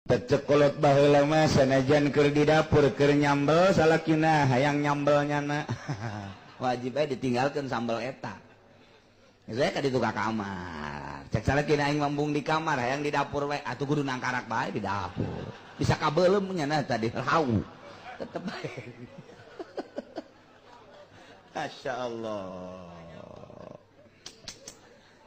Tecekolot baheula mah sanajan keur di dapur keur nyambel salakina hayang nyambel nyana. Wajib bae ditinggalkeun sambel eta. Saya ka ditu ka kamar. Cek salakina aing mambung di kamar hayang di dapur we atuh kudu nangkarak bae di dapur. Bisa kabeuleum nyana tadi hau. Tetep bae. Masya Allah.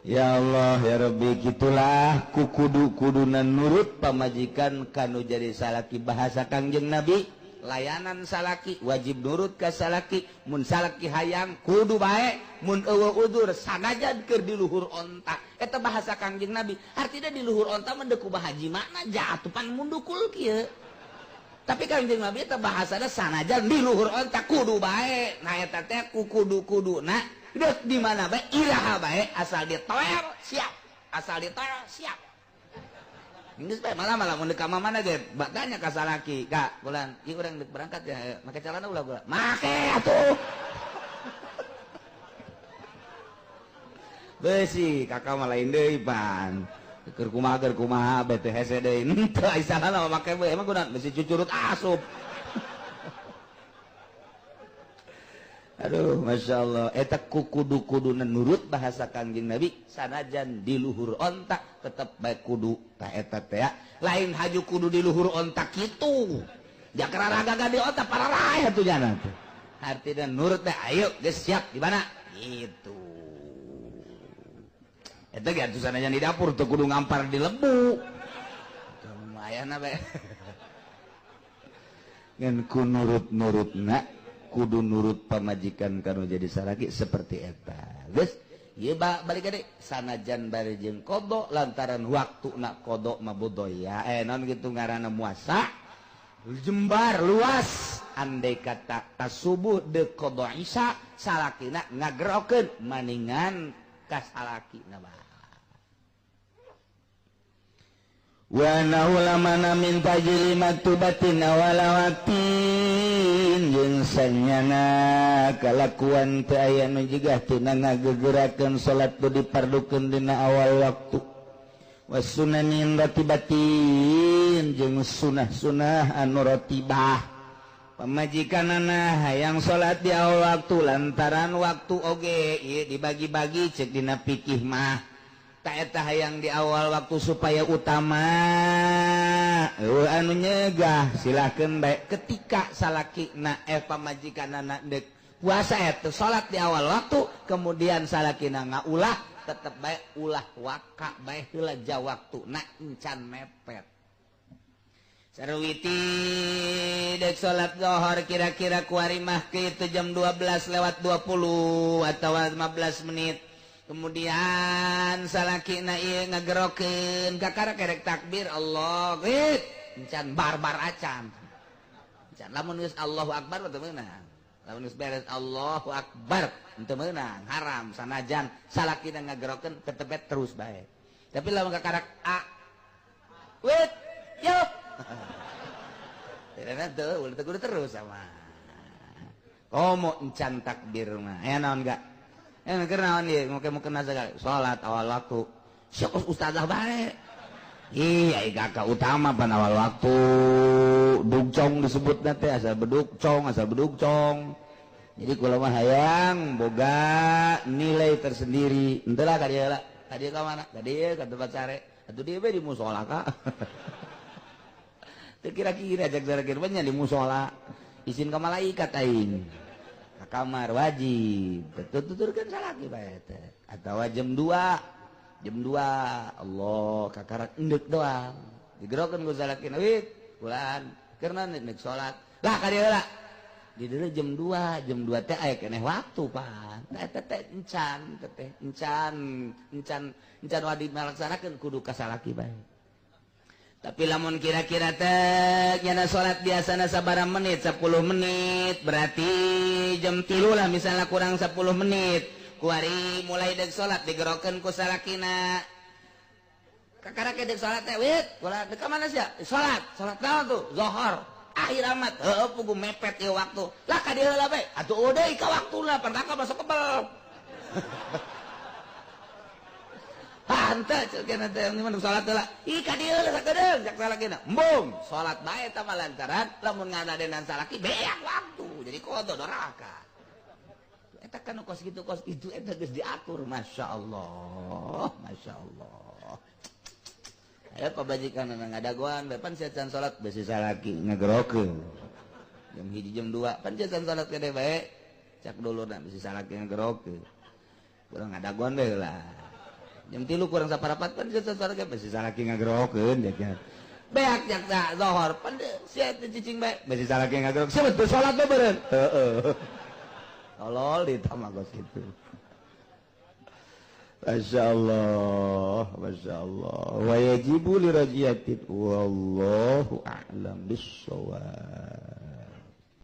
Ya Allah ya Rabbi, gitulah ku kudu-kuduna nurut pamajikan kanu jadi salaki. Bahasa Kangjeng Nabi, layanan salaki wajib nurut ka salaki. Mun salaki hayang kudu bae, mun eueuh udzur sanajan keur di luhur onta. Eta bahasa Kangjeng Nabi, artinya di luhur onta mah deuk kumaha jimana jatuh pan mundukul kieu. Tapi Kangjeng Nabi eta bahasana sanajan di luhur onta kudu bae. Nah eta teh ku kudu-kuduna deuk di mana bae iraha bae asal ditoel siap, asal ditoel siap. Geus bae malah-malah mun deuk ka mana ge tanya ka salaki, "Kak, bulan ieu urang deuk berangkat ya, make celana ulah gua." Make atuh. Beusi kakak mah lain deui pan. Keur kumaha bete hese deui. Henteu ai salana mah make we, emang guna besi cucurut asup. Aduh, Masya Allah. Eta kudu-kuduna nurut bahasa Kangjeng Nabi sanajan di luhur onta tetep bae kudu ta eta teh. Lain haju kudu di luhur onta kitu. Jakara ragaga di onta pararaeh atuh nyana teh. Artina nurut teh ayo geus siap di mana? Gitu. Eta ge atuh sanajan di dapur teu kudu ngampar di lebu. Teu lumayan bae. Ngan ku nurut-nurutna kudu nurut pamajikan kanu jadi salaki seperti eta. Geus ieu balik gede sanajan bari jeung qada lantaran waktuna qada mah budaya naon kitu ngaranna muasa jembar luas andai kata tasubuh deuk qada isya salakina ngagerokeun maningan ka salakina bae. Wa naulamana min tajli maktubatin awalawatin jeung sanyana kalakuan teu aya nu jigah tina ngagegerakeun salat nu dipardukeun dina awal waktu wasunanin ratibatin jeung sunah-sunah anu ratibah. Pamajikanana hayang salat di awal waktu lantaran waktu oge ieu dibagi-bagi cek dina fikih mah. Eta hayang di awal waktu supaya utama anu nyegah silahkan baik ketika salaki na pamajikanana dek puasa eta salat di awal waktu kemudian salakina ngaulah tetep baik ulah waka bae heula ja waktu na encan mepet. Sarwiti dek salat zuhur kira-kira kuari mah kitu jam 12:20 atau 15 menit. Kemudian salakina ieu ngagerokeun kakara kerek takbir Allah git encan barbar acan. Encan lamun geus Allahu akbar teu meunang. Lamun geus beres Allahu akbar teu meunang, haram sanajan salakina ngagerokeun tetep terus bae. Tapi lamun kakara a wit yo. Tidak teu ulah teu terus sama. Komo encan takbir mah. Aya naon gak? Keur naon ieu mau kena segala salat awal waktu. Syok ustazah bae. Ih, ai kakak utama pan awal waktu. Dugcong disebutna teh asal bedugcong, asal bedugcong. Jadi kula mah hayang boga nilai tersendiri. Henteu lah ka dieu lah. Ka dieu ka mana? Ka dieu ka tempat sare. Atuh dieu we di musola ka. Teu kira-kira cek kira-kira nya di musola. Izin ka malaikat aing. Kamar wajib tuturkan salaki bae teh atawa jam 2 Allah kakarak endek doang digerokeun ku salakina wit bulan karena nek salat lah ka dieu heula di dieu jam 2 teh aya keneh waktu pan eta teh encan teh encan encan encan wajib ngalaksanakeun kudu ka salaki bae. Tapi lamun kira-kira teh nyana salat biasana sabaraha menit 10 menit berarti jam 3 lah misalnya kurang 10 menit kuari mulai dek salat digerokeun ku salakina kakara ke dek salat teh wit kula dek ka mana sia salat salat naon tuh zuhur akhir amat heueuh pugu mepet ieu waktu lah ka dieu heula bae atuh eueuh deui ka waktuna pan kakak masuk kebel. Hanteu cek teh mun salat heula. Ih, ka dieu sakedeung cek salakina. Embung, salat bae eta mah lantaran lamun nganadenan salaki beak waktu jadi qadha, doraka. Eta kan kos kitu, kos kitu eta geus diatur, masyaallah, masyaallah. Aya pamajikan ngadagoan bae, "Pan sia can salat?" Besi salaki ngagerokeun. Jam 1, jam 2, "Pan sia can salat kene bae?" cak dulurna, besi salaki ngagerokeun. "Kurang ngadagoan bae lah." Jam 2.45, "Pan sia can salat?" Besi salaki ngagerokeun. Beak jak zohor, "Pan sia teu cicing bae?" Besi salaki ngagerok. "Sia betul salat bae beureun." Heeh, tolol ditambah kos kitu. Masya Allah, Masya Allah. Wa yajibu li rajiyatin, wallahu a'lam bissawab.